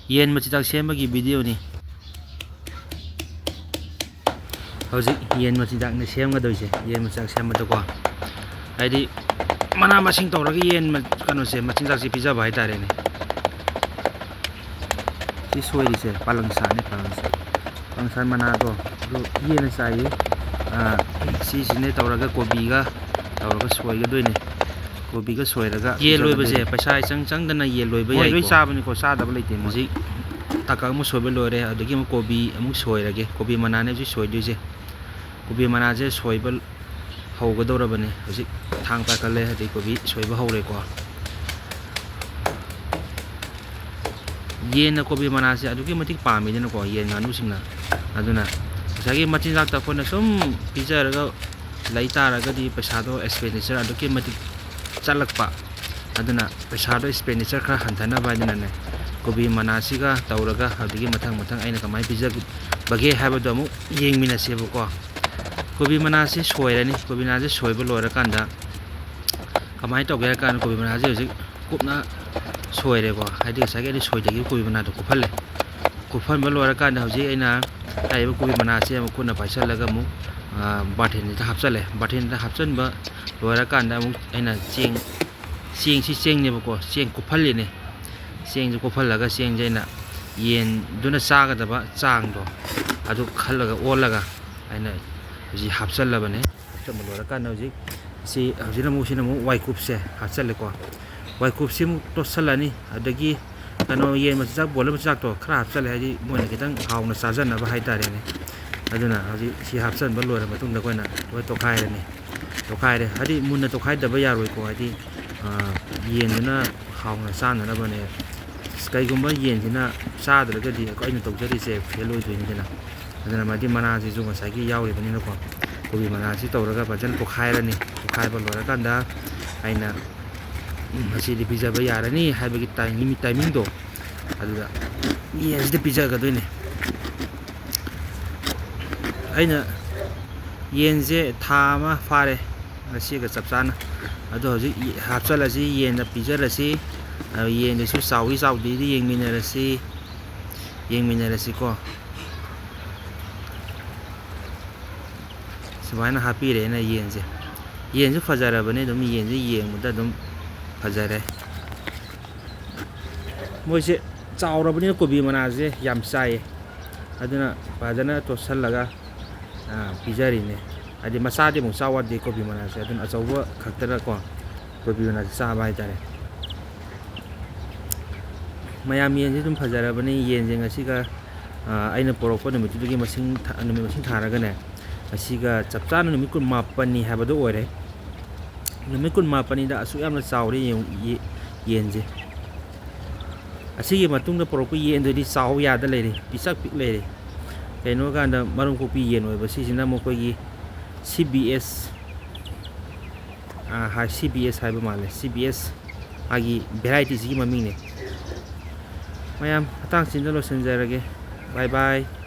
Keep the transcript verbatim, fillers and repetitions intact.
ꯌꯦꯟ ꯃꯆꯤꯟꯖꯥꯛ ꯁꯦꯝꯕꯒꯤ videoꯅꯤ꯫ ꯍꯧꯖꯤꯛ ꯌꯦꯟ ꯃꯆꯤꯟꯖꯥꯛꯅ ꯁꯦꯝꯒꯗꯣꯏꯁꯦ, ꯌꯦꯟ ꯃꯆꯤꯟꯖꯥꯛ ꯁꯦꯝꯕꯗꯀꯣ, ꯍꯥꯏꯗꯤ ꯃꯅꯥ ꯃꯁꯤꯡ ꯇꯧꯔꯒ ꯌꯦꯟ ꯃ-, ꯀꯩꯅꯣꯁꯦ, ꯃꯆꯤꯟꯖꯥꯛꯁꯦ ꯄꯤꯖꯕ ꯍꯥꯏꯇꯥꯔꯦꯅꯦ꯫ ꯁꯤ ꯁꯣꯏꯔꯤꯁꯦ ꯄꯥꯂꯪꯁꯥꯅꯦ, ꯄꯥꯂꯪꯁꯥ, ꯄꯥꯂꯪꯁꯥ ꯃꯅꯥꯗꯣ, ꯑꯗꯨ ꯌꯦꯟꯅ ꯆꯥꯏꯌꯦ꯫ ꯑꯥ, ꯁꯤꯁꯤꯅꯦ ꯇꯧꯔꯒ ꯀꯣꯕꯤꯒ ꯇꯧꯔꯒ ꯁꯣꯏꯒꯗꯣꯏꯅꯦ꯫ ꯀꯣꯕꯤꯒ ꯁꯣꯏꯔꯒ ꯌꯦꯟ ꯂꯣꯏꯕꯁꯦ ꯄꯤꯖꯒꯗꯣꯏꯅꯦ꯫ ꯄꯩꯁꯥ ꯏꯆꯪ ꯆꯪꯗꯅ ꯌꯦꯟ ꯂꯣꯏꯕ ꯃꯣꯏ ꯂꯣꯏ ꯌꯥꯏꯀꯣ꯫ ꯆꯥꯕꯅꯤꯀꯣ, ꯆꯥꯗꯕ ꯂꯩꯇꯦ ꯃꯣꯏ꯫ ꯍꯧꯖꯤꯛ ꯇꯥꯀꯛ ꯑꯃ ꯁꯣꯏꯕ ꯂꯣꯏꯔꯦ, ꯑꯗꯒꯤ ꯑꯃꯨꯛ ꯀꯣꯕꯤ ꯑꯃꯨꯛ ꯁꯣꯏꯔꯒꯦ꯫ ꯀꯣꯕꯤ ꯃꯅꯥꯅꯦ ꯍꯧꯖꯤꯛ ꯁꯣꯏꯗꯣꯏꯁꯦ꯫ ꯀꯣꯕꯤ ꯃꯅꯥꯁꯦ ꯁꯣꯏꯕ ꯍꯧꯒꯗꯧꯔꯕꯅꯦ꯫ ꯍꯧꯖꯤꯛ ꯊꯥꯡ ꯄꯥꯏꯈꯠꯂꯦ, ꯑꯗꯩ ꯀꯣꯕꯤ ꯁꯣꯏꯕ ꯍꯧꯔꯦꯀꯣ꯫ ꯌꯦꯟꯅ ꯀꯣꯕꯤ ꯃꯅꯥꯁꯦ ꯑꯗꯨꯛꯀꯤ ꯃꯇꯤꯛ ꯄꯥꯝꯃꯤꯗꯅꯀꯣ, ꯌꯦꯟ ꯉꯥꯅꯨꯁꯤꯡꯅ꯫ ꯑꯗꯨꯅ ꯉꯁꯥꯏꯒꯤ ꯃꯆꯤꯟꯖꯥꯛꯇ ꯑꯩꯈꯣꯏꯅ ꯁꯨꯝ ꯄꯤꯖꯔꯒ ꯂꯩ ꯇꯥꯔꯒꯗꯤ ꯄꯩꯁꯥꯗꯣ expenditure ꯑꯗꯨꯛꯀꯤ ꯃꯇꯤꯛ ꯆꯠꯂꯛꯄ꯫ ꯑꯗꯨꯅ ꯄꯩꯁꯥꯗꯣ expenditure ꯈꯔ ꯍꯟꯊꯅꯕ ꯍꯥꯏꯗꯅꯅꯦ, ꯀꯣꯕꯤ ꯃꯅꯥꯁꯤꯒ ꯇꯧꯔꯒ ꯑꯗꯨꯗꯒꯤ ꯃꯊꯪ ꯃꯊꯪ ꯑꯩꯅ ꯀꯃꯥꯏꯅ ꯄꯤꯖꯕꯒꯦ ꯍꯥꯏꯕꯗꯣ ꯑꯃꯨꯛ ꯌꯦꯡꯃꯤꯟꯅꯁꯦꯕꯀꯣ꯫ ꯀꯣꯕꯤ ꯃꯅꯥꯁꯤ ꯁꯣꯏꯔꯅꯤ꯫ ꯀꯣꯕꯤ ꯃꯅꯥꯁꯤ ꯁꯣꯏꯕ ꯂꯣꯏꯔꯀꯥꯟꯗ ꯀꯃꯥꯏꯅ ꯇꯧꯒꯦ ꯍꯥꯏ ꯀꯥꯟꯗ, ꯀꯣꯕꯤ ꯃꯅꯥꯁꯦ ꯍꯧꯖꯤꯛ ꯀꯨꯞꯅ ꯁꯣꯏꯔꯦꯀꯣ, ꯍꯥꯏꯗꯤ ꯉꯁꯥꯏꯒꯤ ꯑꯩꯅ ꯁꯣꯏꯗꯈꯤꯕ ꯀꯣꯕꯤ ꯃꯅꯥꯗꯣ ꯀꯨꯞꯍꯜꯂꯦ꯫ ꯀꯨꯞꯍꯟꯕ ꯂꯣꯏꯔꯀꯥꯟꯗ ꯍꯧꯖꯤꯛ ꯑꯩꯅ ꯍꯥꯏꯔꯤꯕ ꯀꯣꯕꯤ ꯃꯅꯥꯁꯦ ꯑꯃꯨꯛ ꯈꯨꯠꯅ ꯄꯥꯏꯁꯤꯜꯂꯒ ꯑꯃꯨꯛ, ꯑ, ꯕꯥꯔꯊꯦꯟꯁꯤꯗ ꯍꯥꯞꯆꯜꯂꯦ꯫ ꯕꯥꯔꯊꯦꯟꯁꯤꯗ ꯍꯥꯞꯆꯟꯕ ꯂꯣꯏꯔꯀꯥꯟꯗ ꯑꯃꯨꯛ ꯑꯩꯅ ꯆꯦꯡ, ꯆꯦꯡꯁꯤ ꯆꯦꯡꯅꯦꯕꯀꯣ, ꯆꯦꯡ ꯀꯨꯞꯍꯜꯂꯤꯅꯦ꯫ ꯆꯦꯡꯁꯦ ꯀꯨꯞꯍꯜꯂꯒ ꯆꯦꯡꯁꯦ ꯑꯩꯅ ꯌꯦꯟꯗꯨꯅ ꯆꯥꯒꯗꯕ ꯆꯥꯡꯗꯣ ꯑꯗꯨ ꯈꯜꯂꯒ ꯑꯣꯜꯂꯒ ꯑꯩꯅ ꯍꯧꯖꯤꯛ ꯍꯥꯞꯆꯜꯂꯕꯅꯦ꯫ ꯍꯥꯞꯆꯟꯕ ꯂꯣꯏꯔꯀꯥꯟꯗ ꯍꯧꯖꯤꯛ ꯁꯤ, ꯍꯧꯖꯤꯛꯅ ꯑꯃꯨꯛ, ꯁꯤꯅ ꯑꯃꯨꯛ ꯋꯥꯏꯀꯨꯞꯁꯦ ꯍꯥꯞꯆꯜꯂꯦꯀꯣ꯫ ꯋꯥꯏꯀꯨꯞꯁꯤ ꯑꯃꯨꯛ ꯇꯣꯠꯁꯜꯂꯅꯤ꯫ ꯑꯗꯒꯤ ꯀꯩꯅꯣ, ꯌꯦꯟ ꯃꯆꯤꯟꯖꯥꯛ, ꯕꯣꯏꯂꯔ ꯃꯆꯤꯟꯖꯥꯛꯇꯣ ꯈꯔ ꯍꯥꯞꯆꯜꯂꯦ, ꯍꯥꯏꯗꯤ ꯃꯣꯏꯅ ꯈꯤꯇꯪ ꯍꯥꯎꯅ ꯆꯥꯖꯅꯕ ꯍꯥꯏꯇꯥꯔꯦꯅꯦ꯫ ꯑꯗꯨꯅ ꯍꯧꯖꯤꯛ ꯁꯤ ꯍꯥꯞꯆꯟꯕ ꯂꯣꯏꯔ ꯃꯇꯨꯡꯗ ꯑꯩꯈꯣꯏꯅ ꯂꯣꯏ ꯇꯣꯈꯥꯏꯔꯅꯤ꯫ ꯇꯣꯈꯥꯏꯔꯦ, ꯍꯥꯏꯗꯤ ꯃꯨꯟꯅ ꯇꯣꯈꯥꯏꯗꯕ ꯌꯥꯔꯣꯏꯀꯣ, ꯍꯥꯏꯗꯤ, ꯑ, ꯌꯦꯟꯗꯨꯅ ꯍꯥꯎꯅ ꯆꯥꯅꯅꯕꯅꯦ꯫ ꯀꯩꯒꯨꯝꯕ ꯌꯦꯟꯁꯤꯅ ꯆꯥꯗ꯭ꯔꯒꯗꯤ ꯑꯩꯈꯣꯏ, ꯑꯩꯅ ꯇꯧꯖꯔꯤꯁꯦ ꯐꯦꯜ ꯑꯣꯏꯗꯣꯏꯅꯤꯗꯅ꯫ ꯑꯗꯨꯅ ꯃꯥꯗꯤ ꯃꯅꯥꯁꯤꯁꯨ ꯉꯁꯥꯏꯒꯤ ꯌꯥꯎꯔꯤꯕꯅꯤꯅꯀꯣ, ꯀꯣꯕꯤ ꯃꯅꯥꯁꯤ ꯇꯧꯔꯒ ꯐꯖꯅ ꯇꯣꯈꯥꯏꯔꯅꯤ꯫ ꯇꯣꯈꯥꯏꯕ ꯂꯣꯏꯔꯀꯥꯟꯗ ꯑꯩꯅ ꯉꯁꯤꯗꯤ ꯄꯤꯖꯕ ꯌꯥꯔꯅꯤ ꯍꯥꯏꯕꯒꯤ ꯇꯥꯏꯃꯤꯡ, ꯇꯥꯏꯃꯤꯡꯗꯣ ꯑꯗꯨꯗ ꯌꯦꯟꯁꯤꯗ ꯄꯤꯖꯒꯗꯣꯏꯅꯦ꯫ ꯑꯩꯅ ꯌꯦꯟꯁꯦ ꯊꯥ ꯑꯃ ꯐꯥꯔꯦ ꯉꯁꯤꯒ ꯆꯞ ꯆꯥꯅ꯫ ꯑꯗꯣ ꯍꯧꯖꯤꯛ ꯍꯥꯞꯆꯜꯂꯁꯤ, ꯌꯦꯟꯗ ꯄꯤꯖꯔꯁꯤ꯫ ꯑ, ꯌꯦꯟꯗꯨꯁꯨ ꯆꯥꯎꯏ ꯆꯥꯎꯗꯦꯗꯤ ꯌꯦꯡꯃꯤꯟꯅꯔꯁꯤ꯫ ꯌꯦꯡꯃꯤꯟꯅꯔꯁꯤꯀꯣ꯫ ꯁꯨꯃꯥꯏꯅ ꯍꯥꯞꯄꯤꯔꯦꯅ ꯌꯦꯟꯁꯦ꯫ ꯌꯦꯟꯁꯨ ꯐꯖꯔꯕꯅꯤ, ꯑꯗꯨꯝ ꯌꯦꯟꯁꯦ ꯌꯦꯡꯕꯗ ꯑꯗꯨꯝ ꯐꯖꯔꯦ꯫ ꯃꯣꯏꯁꯦ ꯆꯥꯎꯔꯕꯅꯤꯅ ꯀꯣꯕꯤ ꯃꯅꯥꯁꯦ ꯌꯥꯝ ꯆꯥꯏꯌꯦ꯫ ꯑꯗꯨꯅ ꯐꯖꯅ ꯇꯣꯠꯁꯜꯂꯒ, ꯑꯥ, ꯄꯤꯖꯔꯤꯅꯦ꯫ ꯍꯥꯏꯗꯤ ꯃꯆꯥꯗꯤ ꯑꯃꯨꯛ ꯆꯥꯎ ꯌꯥꯗꯦ ꯀꯣꯕꯤ ꯃꯅꯥꯁꯦ, ꯑꯗꯨꯅ ꯑꯆꯧꯕ ꯈꯛꯇꯅꯀꯣ ꯀꯣꯕꯤ ꯃꯅꯥꯁꯦ ꯆꯥꯕ ꯍꯥꯏꯇꯥꯔꯦ꯫ ꯃꯌꯥꯝ, ꯌꯦꯟꯁꯦ ꯑꯗꯨꯝ ꯐꯖꯔꯕꯅꯤ꯫ ꯌꯦꯟꯁꯦ ꯉꯁꯤꯒ, ꯑꯥ, ꯑꯩꯅ ꯄꯣꯔꯛꯄ ꯅꯨꯃꯤꯠꯇꯨꯗꯒꯤ ꯃꯁꯤꯡ ꯊꯥ-, ꯅꯨꯃꯤꯠ ꯃꯁꯤꯡ ꯊꯥꯔꯒꯅꯦ, ꯉꯁꯤꯒ ꯆꯞ ꯆꯥꯅ ꯅꯨꯃꯤꯠ ꯀꯨꯟꯃꯥꯄꯟꯅꯤ ꯍꯥꯏꯕꯗꯣ ꯑꯣꯏꯔꯦ꯫ ꯅꯨꯃꯤꯠ ꯀꯨꯟꯃꯥꯄꯟꯅꯤꯗ ꯑꯁꯨꯛ ꯌꯥꯝꯅ ꯆꯥꯎꯔꯦ ꯌꯦꯡꯉꯨ, ꯌꯦ-, ꯌꯦꯟꯁꯦ꯫ ꯑꯁꯤꯒꯤ ꯃꯇꯨꯡꯗ ꯄꯨꯔꯛꯄ ꯌꯦꯟꯗꯨꯗꯤ ꯆꯥꯎ ꯌꯥꯗ ꯂꯩꯔꯦ, ꯄꯤꯁꯛ ꯄꯤꯛ ꯂꯩꯔꯦ꯫ ꯀꯩꯅꯣ ꯀꯥꯟꯗ ꯃꯔꯨꯝ ꯀꯣꯛꯄꯤ ꯌꯦꯟ ꯑꯣꯏꯕ ꯁꯤꯁꯤꯅ ꯃꯈꯣꯏꯒꯤ C B S, ꯑꯥ, ꯍꯥꯏ, C B S ꯍꯥꯏꯕ ꯃꯥꯜꯂꯦ, C B S ꯃꯥꯒꯤ variety ꯁꯤꯒꯤ ꯃꯃꯤꯡꯅꯦ꯫ ꯃꯌꯥꯝ, ꯃꯇꯥꯡꯁꯤꯗ ꯂꯣꯏꯁꯤꯟꯖꯔꯒꯦ꯫ Bye bye꯫